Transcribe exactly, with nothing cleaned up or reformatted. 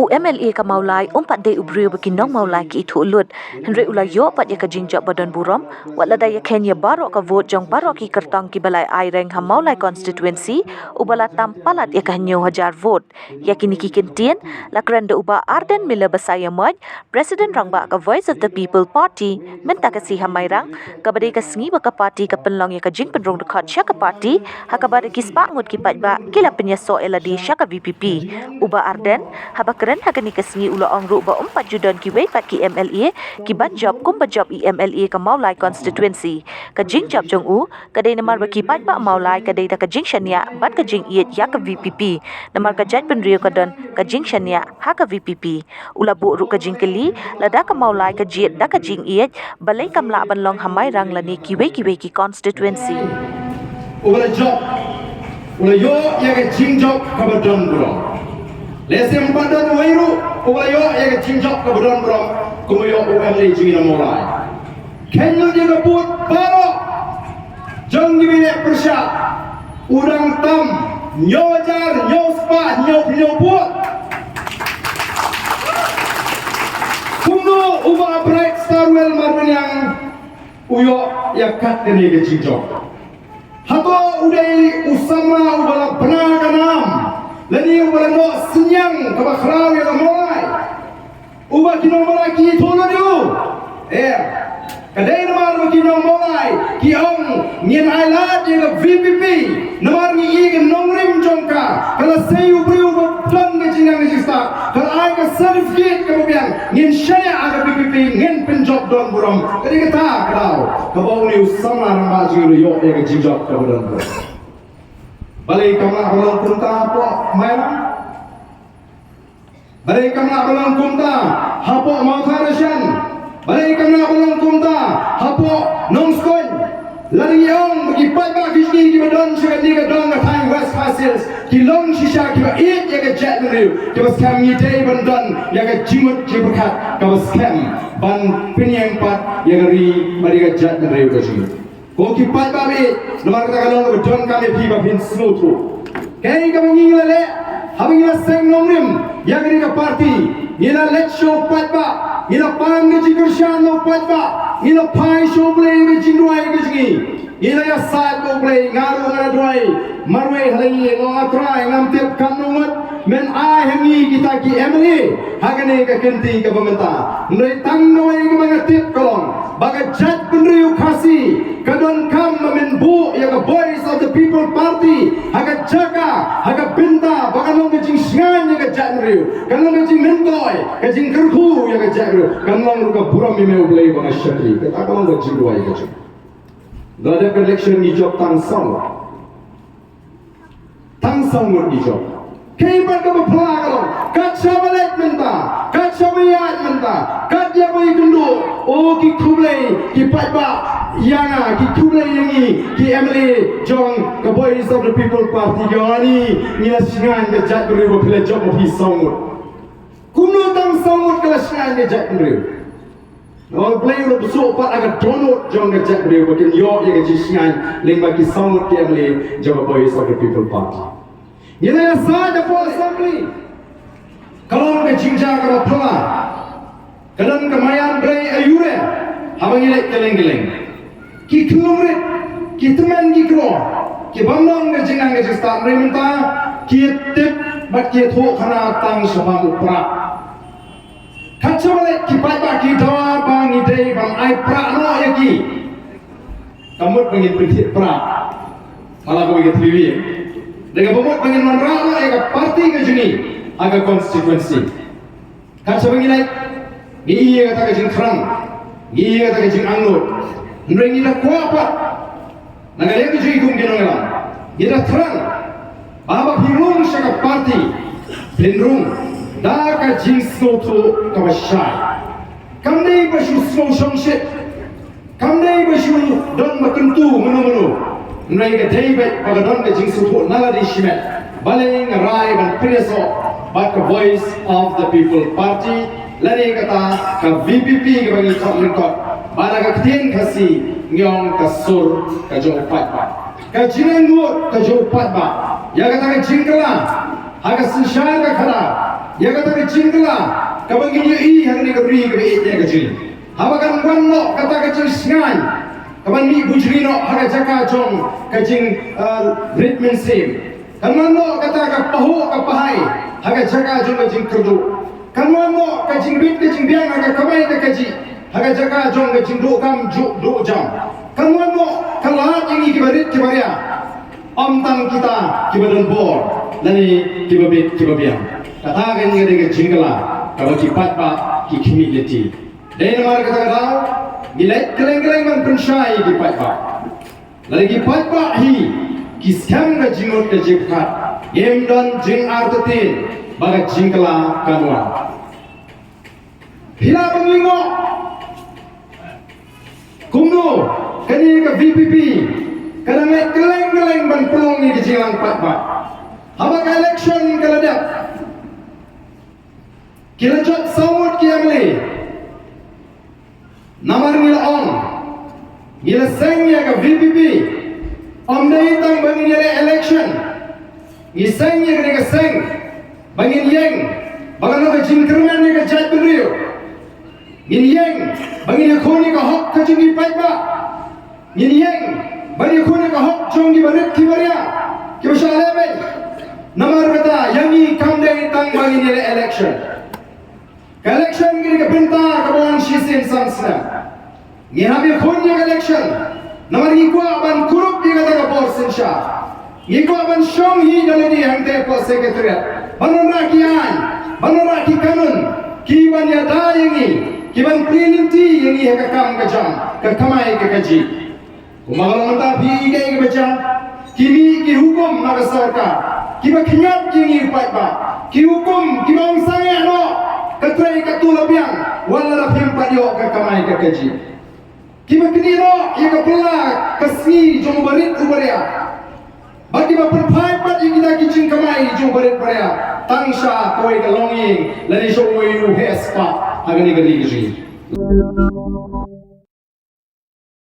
U M L A ka Mawlai um pat dei u briew ba ki nong Mawlai ki ithuh lut. Hynrei u la ïoh pat ïa ka jingjop ba don burom, wat lada ïa khein ïa baroh ka vote jong baroh ki kyrtong kiba la ai reng ha Mawlai constituency, uba la tam palat ïa ka hynñiew hajar vote. Ïa kine ki kyntien la kren da u Bah Ardent Miller Basaiawmoit, President Rangbah ka Voice of the People Party, mynta ka sngi ha Mairang, kaba dei ka sngi ba ka party ka pynlong ïa ka jingpynrung dkhot sha ka party, ha kaba da ki spah ngut ki paidbah ki la pynïasoh ïa lade sha ka V P P. U Bah Ardent haba kren ha kane ka sngi u la ong ruh ba um pat ju don kiwei pat ki M L A ki ban jop kumba jop i M L A ka Mawlai constituency. Ka jingjop jong u ka dei namar ba ki paidbah Mawlai ka dei da ka jingshaniah bad ka jingïeit ïa ka V P P. Namar ka jaitbynriew ka don ka jingshaniah ha ka V P P. U la buh ruh ka jingkylli, lada ka Mawlai ka jied da ka jingïeit, balei kam lah ban long ha Mairang lane kiwei kiwei ki constituency. Uba la jop, u la ïoh ïa ka jingjop kaba don burom. Lehse um pat don uwei ruh uba la ïoh ïa ka jingjop kaba don burom kum ba ïoh u M L A jong ngi na Mawlai. Khein lut ïa ka vote baroh jong kiba ïaleh pyrshah, u dang tam hynñiew hajar hynñiew spah hynñiew phew hynñiew vote. Kumno u Bah Bright Starwell Marbaniang u ïoh ïa kat kane ka jingjop? Hato u dei u samla uba la bna ka nam lane uba la noh synñiang kaba khraw ïa ka Mawlai? Uba ki nong Mawlai ki ithuh lut ïa u. Eh, ka dei namar ba ki nong Mawlai ki ong ngin ailad ïa ka V P P namar ngi i ka nongrim jong ka, ka la sei u briew ba don ka jingnang ka jingstad, ka la ai ka certificate kaba biang, ngin shaniah ha ka V P P, ngin pynjop don burom. Ka dei kata ka daw kaba une u samla rangbah jong ngi u ïoh ïa ka jingjop kaba don burom. Balei kam lah ban long kumta hapoh Mairang? Balei kam lah ban long kumta hapoh Mawthadraishan? Balei kam lah ban long kumta hapoh Nongstoiñ? Lada ngi ong ba ki paidbah ki jong ngi kiba don sha kane ka dong ka thaiñ West Khasi Hills ki long shisha kiba ïeit ïa ka jaitbynriew, kiba skhem ngi dei ban don ïa ka jingmut jingpyrkhat kaba skhem ban pynïeng pat ïa ka ri bad ïa ka jaitbynriew ka jong ngi. Ko ki paidbah, namar kata ka long kaba donkam ïa phi ba phin sngewthuh. Kaei kaba ngi la leh haba ngi la seng nongrim ïa kane ka party, ngi la leit sha u paidbah, ngi la pan ka jingkyrshan na u paidbah, ngi la phai sha U Blei ka jingduwai ka jong ngi. Ngi la ïasaid bad U Blei, nga ruh nga la duwai marwei ha lyngngoh, nga ong, A Trai, ngam tip katno ngut men ai ha ngi kita ki M L A ha kane ka kynti kaba mynta. Hynrei tang kawei kaba nga tip ka long ba ka jaitbynriew Khasi ka donkam ba men buh ïa ka Voice of the People Party ha ka jaka, ha ka bynta ba kan long ka jingshngaiñ ïa ka jaitbynriew, kan long ka jingmyntoi, ka jingkyrkhu ïa ka jaitbynriew, kan long ruh ka burom ïa me U Blei ba nga shakri. Kata ka long ka jingduwai ka jong. Nga dep ka election ngi jop tang saw ngut. Tang saw ngut ngi jop. Kaei pat kaba phylla ka long, kat shaba leit mynta, kat shaba ïaid mynta, kat ïa ba ïakynduh, o ki khublei ki paidbah ïa nga, ki khublei ïa ngi ki M L A jong ka Voice of the People Party, ki ong ani ngi la shngaiñ ka jaitbynriew ba phi la jop ma phi saw ngut. Kumno tang saw ngut ka la shngaiñ ka jaitbynriew? Namar U Blei u la buh pat ha ka dohnud jong ka jaitbynriew ba kin ïoh ïa ka jingshngaiñ lyngba ki saw ngut ki M L A jong ka Voice of the People Party. Ngi la ïasaid hapoh Assembly. Ka long ka jingjia kaba phylla. Ka don ka maïan Blei aiu re haba ngi leit kylleng kylleng. Ki khyllung rit, ki tymmen ki kro, ki bym don ka jingnang ka jingstad, hynrei mynta ki tip bad ki ïathuh khana tang shaphang u prah. Kat shaba leit ki paidbah ki dawa ba ngi dei ban ai prah noh ïa ki. Ka mut ba ngin pynthied prah. Mala kawei ka thliew ïa. Dei ka mut ba ngin wanrah noh ïa ka party ka jong ngi ha ka constituency. Kat shaba ngi leit, ngi ïohi ïa kata ka jingthrang, ngi ïohi ïa kata ka jingangnud. Hynrei ngi da kwah pat na ka liang ka jong ngi kum ki nongïalam, ngi da thrang ba haba phi rung sha ka party, phin rung da ka jingsngewthuh kaba shai. Kam dei ba shu sngew shongshit, kam dei ba shu don ba kyntu mano mano. Hynrei ka dei beit ba ka don ka jingsngewthuh na lade shimet. Balei nga rai ban pynïasoh bad ka Voice of the People Party lane kata ka V P P kaba ngi khot lyngkot, ba da ka ktien Khasi ngi ong ka sur ka jong u paidbah, ka jingangnud ka jong u paidbah. Ïa kata ka jingkylla ha ka synshar ka khadar, Ïa kata ka jingkylla kaba ngi ïohi ha kane ka ri kaba ïeit ïa ka jong ngi. Haba kan wan noh kata ka jingsngewsih kaban mih bujli noh ha ka jaka jong ka jing, eh, rit mynsiem. Kan wan noh kata ka pahuh ka pahai ha ka jaka jong ka jingkyrduh. Kan wan noh ka jingbit ka jingbiang ha ka kamai ka kajih ha ka jaka jong ka jingduh kam juh duh jam. Kan wan noh ka lad ïa ngi kiba rit kiba ria. Ym tang kita kiba don bor lane kiba bit kiba biang. Kata ka ngi dei ka jingkylla kaba ki paidbah ki khmih lynti. Dei namar kata ka daw ngi leit kylleng kylleng ban pynshai ïa ki paidbah. Lada ki paidbah hi ki skhem ka jingmut ka jingpyrkhat, ngim don jingartatien ba ka jingkylla kan wan. Phi lah ban lyngngoh kumno kane ka V P P ka dang leit kylleng kylleng ban pynlong ïa ka jingïalang paidbah. Haba ka election ka la dep, ki la jot saw ngut ki M L A. Namar ngi la ong, ngi la seng ïa ka V P P. Ym dei tang ba ngin ïaleh election. Ngi seng ïa kane ka seng ba ngin ïeng ba kan long ka jingkyrmen ïa ka jaitbynriew. Ngin ïeng ba ngin ïakhun ïa ka hok ka jong ki paidbah. Ngin ïeng ba ngin ïakhun ïa ka hok jong kiba rit kiba ria, kiba shah lehbeiñ. Namar kata ïa ngi kam dei tang ba ngin ïaleh election. Ka election ka dei ka bynta kaba wan shisien san snem. Ngi hap ïakhun ïa ka election namar ngi kwah ban kurup ïa kata ka bor synshar. Ngi kwah ban shong hi da lade hangtei hapoh Secretariat ban wanrah ki aiñ, ban wanrah ki kanun kiban ïada ïa ngi, kiban plie lynti ïa ngi ha ka kam ka jam, ka kamai ka kajih. Kumba ka long mynta phi i kaei kaba jia, ki mih ki hukum na ka sorkar kiba khñiot ïa ngi u paidbah, ki hukum kiba ong sangeh noh, ka trei katto la biang wat lada phim pat ïoh ka kamai ka kajih. Kiba knieh noh ïa ka bylla ka sngi jong u barit u baria bad kiba pynphai pat ïa kita ki jingkamai jong u barit baria tang sha kawei ka longïing lane sha uwei u heh spah ha kane ka ri ka jong ngi.